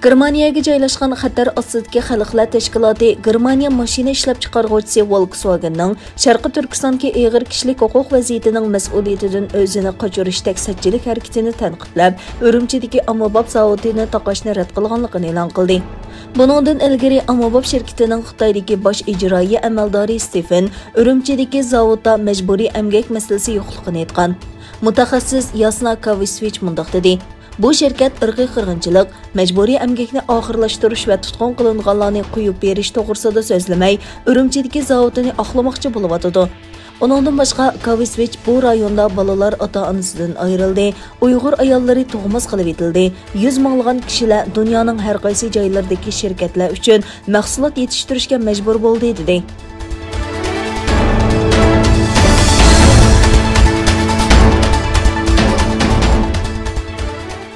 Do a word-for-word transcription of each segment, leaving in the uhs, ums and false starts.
گېرمانىيەگە جايلاشقان خەتەر ئاستىدىكى خەلقلەر تەشكىلاتى گېرمانىيە ماشىنا ئىشلەپچىقارغۇچىسى ۋولكسۋاگېننىڭ شەرقىي تۈركىستاندىكى ئېغىر كىشىلىك ھوقۇق ۋەزىيىتىنىڭ مەسئۇلىيىتىدىن ئۆزىنى قاچۇرۇشتەك سەتچىلىك ھەرىكىتىنى تەنقىدلەپ، ئۈرۈمچىدىكى ئاممىباب زاۋۇتىنى تاقاشنى رەت قىلغانلىقىنى ئېلان قىلدى. بۇنىڭدىن ئىلگىرى ئاممىباب شىركىتىنىڭ خىتايدىكى باش ئىجرائىيە ئەمەلدارى ستېفېن ئۈرۈمچىدىكى زاۋۇتتا مەجبۇرىي ئەمگەك مەسىلىسى يوقلۇقىنى ئېيتقان. مۇتەخەسسىس ياسنا كاۋىسۋىچ مۇنداق دېدى. بۇ شىركەت ئىرقىي قىرغىنچىلىق، مەجبۇرىي ئەمگەكنى ئاخىرلاشتۇرۇش ۋە تۇتقۇن قىلىنغانلارنى قويۇپ بېرىش توغرىسىدا سۆزلىمەي، ئۈرۈمچىدىكى زاۋۇتىنى ئاقلىماقچى بولۇۋاتىدۇ. ئۇنىڭدىن باشقا، كاۋىسۋىچ بۇ رايوندا بالىلار ئاتا-ئانىسىدىن ئايرىلدى، ئۇيغۇر ئاياللىرى تۇغماس قىلىۋېتىلدى، يۈز مىڭلىغان كىشىلەر دۇنيانىڭ ھەر قايسى جايلىرىدىكى شىركەتلەر ئۈچۈن مەھسۇلات يېتىشتۈرۈشكە مەجبۇر بولدى، دېدى.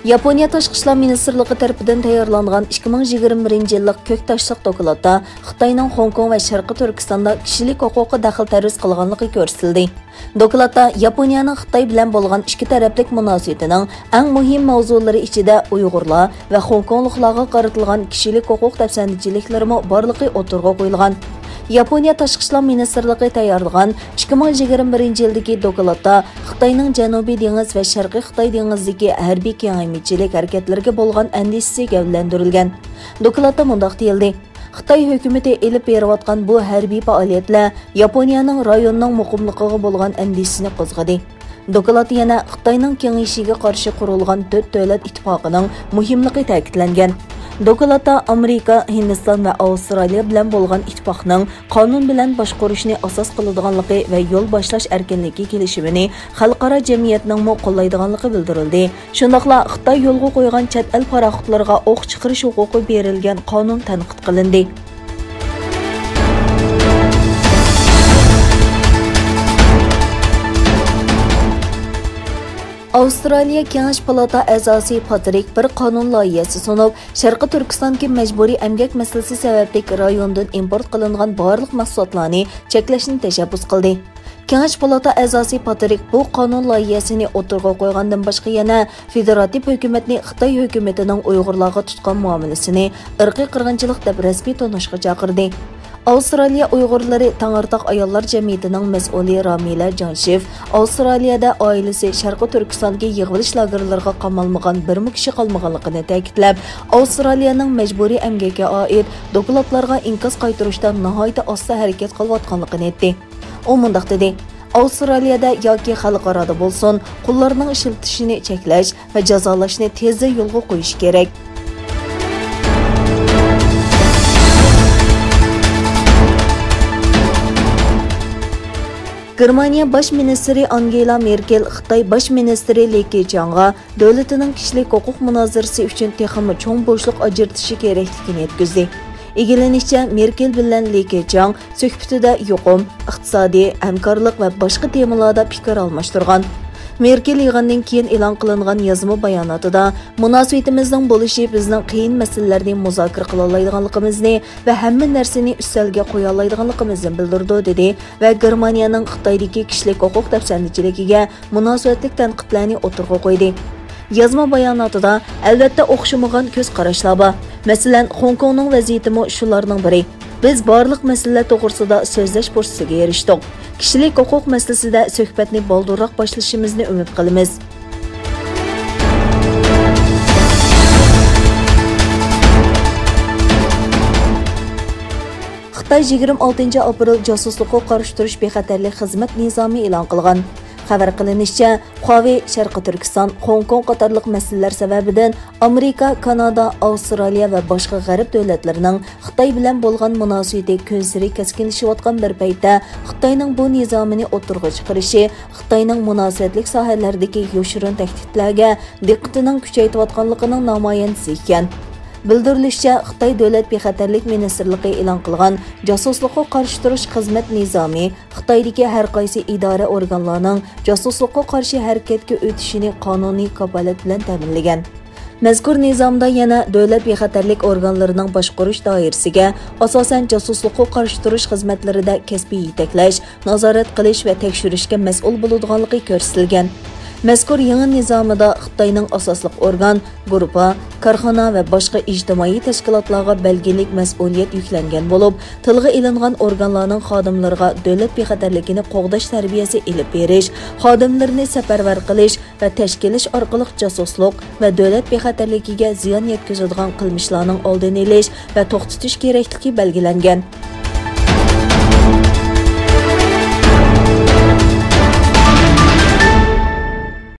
ياپونىيە تاشقى ئىشلار مىنىستىرلىقى تەرىپىدىن تەييارلانغان ئىككى مىڭ يىگىرمە بىرىنچى يىللىق كۆك تاشلىق دوكلاتتا خىتاينىڭ خوڭكوڭ ۋە شەرقىي تۈركىستاندا كىشىلىك ھوقۇققا دەخلى تەرۇز قىلغانلىقى كۆرسىتىلدى. دوكلاتتا ياپونىيەنىڭ خىتاي بىلەن بولغان ئىككى تەرەپلىك مۇناسىۋىتىنىڭ ئەڭ مۇھىم ماۋزۇلىرى ئىچىدە ئۇيغۇرلار ۋە خوڭكوڭلۇقلارغا قارىتىلغان كىشىلىك ھوقۇق دەپسەندىچىلىكلىرىمۇ بارلىقى ئوتتۇرىغا قويۇلغان. ياپونىيە تاشقى ئىشلار مىنىستىرلىقى تەييارلىغان ئىككى مىڭ يىگىرمە بىرىنچى يىلدىكى دوكلاتتا خىتاينىڭ جەنۇبىي دېڭىز ۋە شەرقىي خىتاي دېڭىزىدىكى ھەربىي كېڭەيمىچىلىك ھەرىكەتلىرىگە بولغان ئەندىشىسى گەۋدىلەندۈرۈلگەن. دوكلاتتا مۇنداق دېيىلدى: خىتاي ھۆكۈمىتى ئېلىپ بېرىۋاتقان بۇ ھەربىي پائالىيەتلەر ياپونىيەنىڭ رايوننىڭ مۇقىملىقىغا بولغان ئەندىشىسىنى قوزغىدى. دوكلاتتا يەنە خىتاينىڭ كېڭىيىشىگە قارشى قۇرۇلغان تۆت دۆلەت ئىتتىپاقىنىڭ مۇھىملىقى تەكىتلەنگەن. دوكلاتتا ئامېرىكا، ھىندىستان ۋە ئاۋسترالىيە بىلەن بولغان ئىتتىپاقنىڭ قانۇن بىلەن باشقۇرۇشنى ئاساس قىلىدىغانلىقى ۋە يول باشلاش ئەركىنلىكى كېلىشىمىنى خەلقئارا جەمئىيەتنىڭمۇ قوللايدىغانلىقى بىلدۈرۈلدى. شۇنداقلا خىتاي يولغا قويغان چەت ئەل پاراخوتلىرىغا ئوق چىقىرىش ھوقۇقى بېرىلگەن قانۇن تەنقىد قىلىندى. ئاۋسترالىيە كېڭەش پالاتا ئەزاسى پاترىك بىر قانۇن لايىھەسى سۇنۇپ، شەرقىي تۈركىستاندىكى مەجبۇرىي ئەمگەك مەسىلىسى سەۋەبلىك رايوندىن ئىمپورت قىلىنغان بارلىق مەھسۇلاتلارنى چەكلەشنى تەشەببۇس قىلدى. كېڭەش پالاتا ئەزاسى پاترىك بۇ قانۇن لايىھەسىنى ئوتتۇرىغا قويغاندىن باشقا يەنە فېدېراتىپ ھۆكۈمەتنى خىتاي ھۆكۈمىتىنىڭ ئۇيغۇرلارغا تۇتقان مۇئامىلىسىنى ئىرقىي قىرغىنچىلىق دەپ رەسمىي تونۇشقا چاقىردى. ئاۋسترالىيە ئۇيغۇرلىرى تەڭرىتاغ ئاياللار جەمئىيىتىنىڭ مەسئۇلى رامىلە جانشېف ئاۋسترالىيەدە ئائىلىسى شەرقىي تۈركىستاندىكى يىغىۋېلىش لاگېرلىرىغا قامالمىغان بىرمۇ كىشى قالمىغانلىقىنى تەكىتلەپ، ئاۋسترالىيەنىڭ مەجبۇرىي ئەمگەككە ئائىت دوكلاتلارغا ئىنكاس قايتۇرۇشتا ناھايىتى ئاستا ھەرىكەت قىلىۋاتقانلىقىنى ئېيتتى. ئۇ مۇنداق دېدى: ئاۋسترالىيەدە ياكى خەلقئارادا بولسۇن، قۇللارنىڭ ئىشلىتىشىنى چەكلەش ۋە جازالاشنى تېزدىن يولغا قويۇش كېرەك. گېرمانىيە باش مىنىستىرى ئانگېلا مېركېل خىتاي باش مىنىستىرى لى كېچياڭغا دۆلىتىنىڭ كىشىلىك ھوقۇق مۇنازىرىسى ئۈچۈن تېخىمۇ چوڭ بوشلۇق ئاجرىتىشى كېرەكلىكىنى يەتكۈزدى. ئىگىلىنىشىچە، مېركېل بىلەن لى كېچياڭ سۆھبىتىدە يۇقۇم، ئىقتىسادىي ھەمكارلىق ۋە باشقا تېمىلاردا پىكىر ئالماشتۇرغان. مېركېل يىغىندىن كېيىن ئېلان قىلىنغان يازما باياناتىدا، مۇناسىۋىتىمىزنىڭ بولۇشى بىزنىڭ قىيىن مەسىلىلەرنى مۇزاكىرە قىلالايدىغانلىقىمىزنى ۋە ھەممە نەرسىنى ئۈستەلگە قويالايدىغانلىقىمىزنى بىلدۈرىدۇ، دېدى ۋە گېرمانىيەنىڭ خىتايدىكى كىشىلىك ھوقۇق دەپسەندىچىلىكىگە مۇناسىۋەتلىك تەنقىدلەرنى ئوتتۇرىغا قويدى. يازما باياناتىدا، ئەلۋەتتە، ئوخشىمىغان كۆز قاراشلار بار. مەسىلەن، خوڭكوڭنىڭ ۋەزىيىتىمۇ شۇلارنىڭ بىرى. بىز بارلىق مەسىلىلەر توغرىسىدا سۆزلەش پۇرسىتىگە ئېرىشتۇق. كىشىلىك ھوقۇق مەسىلىسىدە سۆھبەتنى بالدۇرراق باشلىشىمىزنى ئۈمىد قىلىمىز. خىتاي يىگىرمە ئالتىنچى ئاپرېل جاسۇسلۇققا قارشى تۇرۇش بىخەتەرلىك خىزمەت نىزامى ئېلان قىلغان. خەۋەر قىلىنىشىچە، خۇاۋېي شەرقىي تۈركىستان، خوڭكوڭ قاتارلىق مەسىلىلەر سەۋەبىدىن ئامېرىكا، كانادا، ئاۋسترالىيە ۋە باشقا غەرب دۆلەتلىرىنىڭ خىتاي بىلەن بولغان مۇناسىۋىتى كۈنسېرى كەسكىنلىشىۋاتقان بىر پەيتتە، خىتاينىڭ بۇ نىزامىنى ئوتتۇرىغا چىقىرىشى خىتاينىڭ مۇناسىۋەتلىك ساھەلەردىكى يوشۇرۇن تەھدىتلەرگە دىققىتىنىڭ كۈچەيتىۋاتقانلىقىنىڭ نامايەندىسى ئىكەن. بىلدۈرۈلۈشىچە، خىتاي دۆلەت بىخەتەرلىك مىنىستىرلىقى ئېلان قىلغان جاسۇسلۇققا قارشى تۇرۇش خىزمەت نىزامى خىتايدىكى ھەر قايسى ئىدارە ئورگانلارنىڭ جاسۇسلۇققا قارشى ھەرىكەتكە ئۆتۈشىنى قانۇنىي كاپالەت بىلەن تەمىنلىگەن. مەزكۇر نىزامدا يەنە دۆلەت بىخەتەرلىك ئورگانلىرىنىڭ باشقۇرۇش دائىرىسىگە، ئاساسەن، جاسۇسلۇققا قارشى تۇرۇش خىزمەتلىرىدە كەسپىي يېتەكلەش، نازارەت قىلىش ۋە تەكشۈرۈشكە مەسئۇل بولىدىغانلىقى كۆرسىتىلگەن. مەزكۇر يېڭى نىزامىدا خىتاينىڭ ئاساسلىق ئورگان، گۇرۇپپا، كارخانا ۋە باشقا ئىجتىمائىي تەشكىلاتلارغا بەلگىلىك مەسئۇلىيەت يۈكلەنگەن بولۇپ، تىلغا ئېلىنغان ئورگانلارنىڭ خادىملىرىغا دۆلەت بىخەتەرلىكىنى قوغداش تەربىيەسى ئېلىپ بېرىش، خادىملىرىنى سەپەرۋەر قىلىش ۋە تەشكىللەش ئارقىلىق جاسۇسلۇق ۋە دۆلەت بىخەتەرلىكىگە زىيان يەتكۈزىدىغان قىلمىشلارنىڭ ئالدىنى ئېلىش ۋە توختىتىش كېرەكلىكى بەلگىلەنگەن.